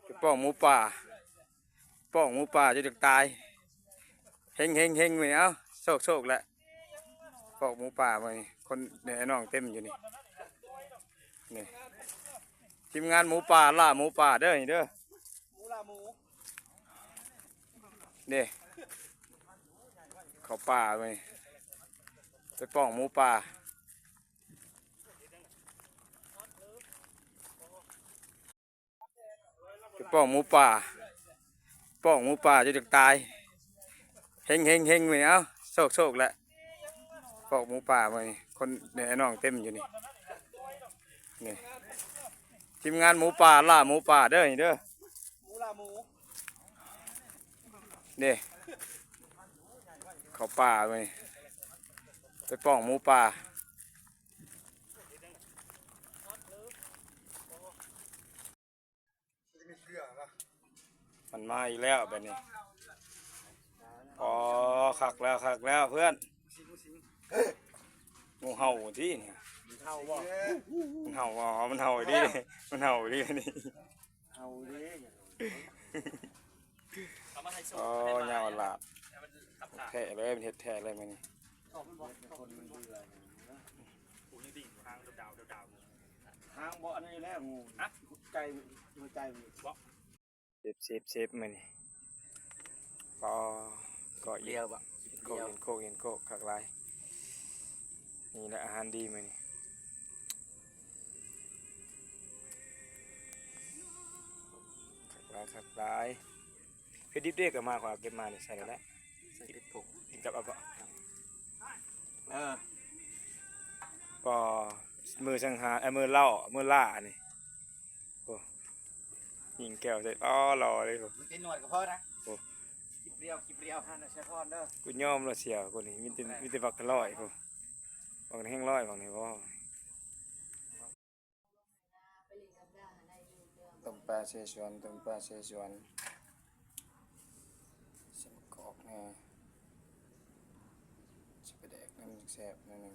ໄປປ້ອງໝູປ່າ ປ້ອງໝູປ່າຈົນຈະຕາຍ ເຮັງໆໆ ມື້ນີ້ ເອົ້າ ໂຊກໆ ແຫຼະ ປ້ອງໝູປ່າມື້ນີ້ ຄົນ ນີ້ ອ້າຍນ້ອງເຕັມຢູ່ນີ້ ນີ້ ທີມງານໝູປ່າ ລ່າໝູປ່າເດີ ນີ້ເດີ ໝູລ່າໝູ ເດ້ ເຂົ້າປ່າເວີ້ຍ ໄປປ້ອງໝູປ່າ ໄປປ້ອງໝູປ່າ ປ້ອງໝູປ່າຈົນຈະຕາຍ ເຮັງໆໆ ມື້ນີ້ ເອົ້າ ໂຊກໆ ແຫຼະ ປ້ອງໝູປ່າມື້ນີ້ ຄົນ ນີ້ ອ້າຍນ້ອງເຕັມຢູ່ນີ້ ນີ້ ທີມງານໝູປ່າ ລ່າໝູປ່າເດີ ນີ້ເດີ ໝູລ່າໝູ ເດ້ ເຂົ້າປ່າເວີ້ຍ ໄປປ້ອງໝູປ່າ ມັນມາອີກແລ້ວບາດນີ້ ອໍ ຄັກແລ້ວ ຄັກແລ້ວເພື່ອນ ງູເຫົ່າຕິນີ້ ມັນເຫົ່າບໍ່? ມັນເຫົ່າບໍ່? ມັນເຫົ່າອີ່ຫຼີ ມັນເຫົ່າອີ່ຫຼີນີ້ ເຫົ່າເດ້ ອໍ ຍາວຫຼາດ ແທ້ເລີຍ ມັນເຮັດແທ້ເລີຍມື້ນີ້ ຫາງບໍ່ອັນນີ້ແລ້ວງູ ໃຈ ຫົວໃຈມັນ ເຊບ ເຊບ ເຊບ ມື້ນີ້ ອໍ ກໍອີກ ເຫັນໂຄກ ເຫັນໂຄກ ເຫັນໂຄກ ຄັກຫຼາຍ ນີ້ແຫຼະອາຫານດີມື້ນີ້ ຄັກຫຼາຍ ຄັກຫຼາຍ ເຜັດດິບເດ້ ກໍມາ ຂ້ອຍເກັບມານີ້ໃສ່ແລ້ວແຫຼະ ໃສ່ເຜັດຜົງ ກິນກັບເອົາບໍ່? ເອີ ກໍມື້ສັງຫານ ເອີ ມື້ເຫຼົ້າ ມື້ລ້ານີ້ ໂອ້ ຍິງແກ້ວໃສ່ ອໍ ຫຼໍ່ເລີຍ ມັນເປັນໜວດກໍພໍນະ ໂອ້ ກິບລຽວ ກິບລຽວ ຫັ້ນນະ ສະທ້ອນເດີ ກູຍອມລະ ສ່ຽວ ກູນີ້ ມີແຕ່ ມີແຕ່ບັກລອຍພຸ້ນ ບັກແຮງລອຍ ບັກນີ້ບໍ່ ຕົ້ມປາເສສວນ ຕົ້ມປາເສສວນ ໃສ່ໝາກກອກແດ່ ໃສ່ປາແດກນຳ ແຊບໜ້ອຍໜຶ່ງ.